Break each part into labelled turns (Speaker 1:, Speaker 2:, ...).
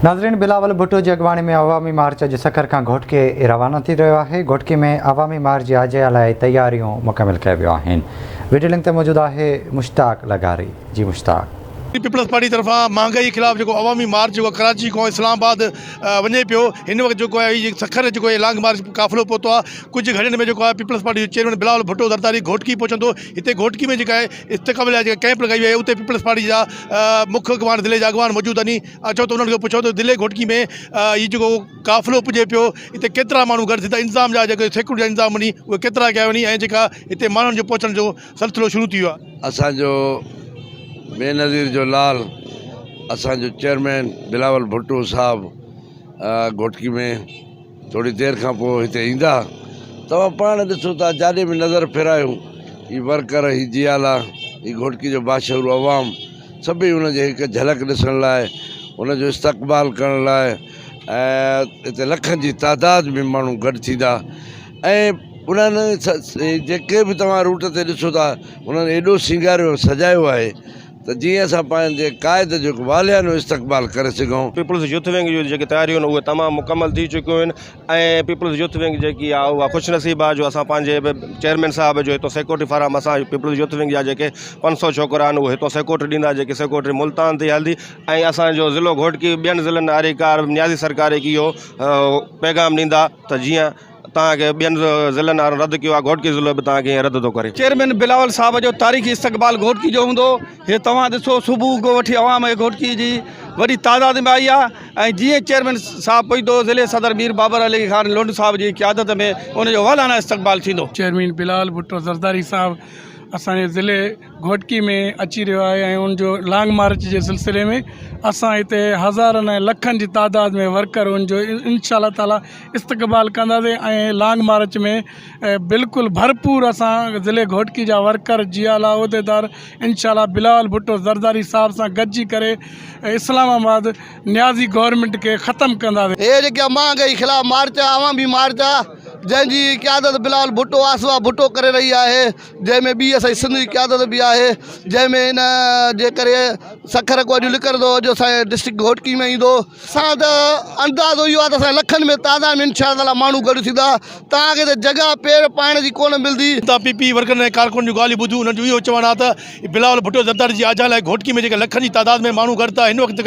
Speaker 1: ناظرين بلاول ڀٽو جي اڳواڻي ۾ عوامي مارچ اڄ سکر کان گهوٽڪي روانو ٿي رهيو آهي گهوٽڪي ۾ عوامي مارچ جي آجيان لاء تياريون مڪمل ڪيو ويو آهن وڊيو لنڪ تي موجود آهي مشتاق لغاري جي مشتاق.
Speaker 2: پيپلز پارٽي طرفان مهانگائي خلاف جيڪو عوامي مارچ جيڪو ڪراچي کان اسلام آباد وڃي پيو هن وقت جيڪو آهي هي سکر جيڪو هي لانگ مارچ قافلو پهتو آهي ڪجهه گهڙين ۾ جيڪو آهي پيپلز پارٽي جو چيئرمين بلاول ڀٽو زرداري گهوٽڪي پهچندو هتي گهوٽڪي ۾ جيڪا آهي استقبال لاء جيڪا ڪئمپ لڳائي وئي آهي اتي پيپلز پارٽي جا مک اڳواڻ ضلعي جا اڳواڻ موجود آهن اچو ته انهن کي پڇون ته ضلعي گهوٽڪي ۾ هي جيڪو قافلو پڄي پيو هتي ڪيترا ماڻهو گڏ ٿيندا انتظام جا جيڪي سيڪيورٽي جا انتظام آهن اهي ڪيترا ڪيا وڃي ۽ جيڪا هتي ماڻهن جو پهچڻ جو سلسلو شروع ٿي ويو آهي.
Speaker 3: اسان جو بينظير جو لال اسان جو چيئرمين بلاول ڀٽو صاحب گهوٽڪي ۾ ٿوري دير کان پوء هتي ايندا توهان پاڻ ڏسو ٿا جاڏي به نظر ڦيرايون هي ورڪر هي جيالا هي گهوٽڪي جو باشعور عوام سڀئي ان جي هڪ جهلڪ ڏسڻ لاء ان جو استقبال ڪرڻ لاء ۽ هتي لکن جي تعداد ۾ ماڻهو گڏ ٿيندا ۽ انهن جيڪي به توهان روٽ تي ڏسو ٿا انهن ايڏو سينگاريو ۽ سجايو آهي ته جيئن اسان پنهنجي قائد جو هڪ والهانو استقبال ڪري سگهون.
Speaker 4: پيپلز يوٿ ونگ جون جيڪي تياريون آهن اهي تمام مڪمل ٿي چڪيون آهن ۽ پيپلز يوٿ ونگ جيڪي آهي اها خوش نصيب آهي جو اسان پنهنجي چيئرمين صاحب جو هتو سيڪيورٽي فراهم اسان پيپلز يوٿ ونگ جا جيڪي 500 ڇوڪرا آهن اهي هتو سيڪيورٽي ڏيندا جيڪي سيڪيورٽي ملتان تي هلندي ۽ اسانجو ضلعو گهوٽڪي ٻين ضلعن واري ڪار نيازي سرڪار کي اهو پيغام ڏيندا ته جيئن توهان کي ٻين ضلعن وارن رد ڪيو آهي گهوٽڪي ضلعو به توهان کي ائين رد ٿو ڪري.
Speaker 5: چيئرمين بلاول صاحب جو تاريخي استقبال گهوٽڪي جو هوندو هي توهان ڏسو صبح کان وٺي عوام گهوٽڪي جي وڏي تعداد ۾ آئي آهي ۽ جيئن چيئرمين صاحب پڄندو ضلعي صدر مير بابر علي خان لنڊ صاحب جي قيادت ۾ ان جو والهانه استقبال ٿيندو.
Speaker 6: چيئرمين بلاول ڀٽو زرداري صاحب اسان جي ضلعي گهوٽڪي ۾ اچي رهيو آهي ۽ ان جو لانگ مارچ جي سلسلي ۾ اسان هتي هزارن ۽ لکن جي تعداد ۾ ورڪر ان جو انشاء الله تعالي استقبال ڪنداسين ۽ لانگ مارچ ۾ بلڪل ڀرپور اسان ضلعي گهوٽڪي جا ورڪر جيالا عهديدار انشاء الله بلاول ڀٽو زرداري صاحب سان گڏجي ڪري اسلام آباد نيازي گورنمينٽ کي ختم ڪنداسين.
Speaker 7: هي جيڪا مهانگائي خلاف مارچ آ عوامي مارچ آ جنهن جي قيادت بلاول ڀٽو آصفه ڀٽو ڪري رهي آهي جنهن ۾ ٻي اسان جي سنڌ جي قيادت به آهي جنهن ۾ ان جي ڪري سکر کان اڄ نڪرندو اڄ اسان جي ڊسٽرڪٽ گهوٽڪي ۾ ايندو اسان ته اندازو اهو آهي ته اسان لکن ۾ تعداد ۾ انشاء الله تعالٰي ماڻهو گڏ ٿيندا توهان کي ته جڳهه پير پائڻ جي ڪونه ملندي.
Speaker 2: تان پي پي ورڪرن ۽ ڪارڪنن جون ڳالهيون ٻڌيون انهن جو اهو چوڻ آهي ته بلاول ڀٽو زرداري جي آجيان لاء گهوٽڪي ۾ جيڪي لکن جي تعداد ۾ ماڻهو گڏ ٿيا هن وقت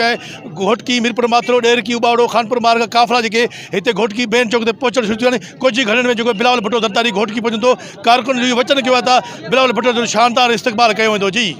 Speaker 2: گهوٽڪي ميرپورماٿيلو ڏهرڪي اٻاوڙو خانپور مارڳ قافلا جيڪي هتي گهوٽڪي مين چوڪ تي پهچڻ شروع ٿي ويا آهن ڪجهه ئي گهڙين ۾ جيڪو بلاول ڀٽو زرداري گهوٽڪي پهچندو ڪارڪنن جو اهو وچن ڪيو آهي ته بلاول ڀٽو جو شاندار استقبال ڪيو ويندو جي.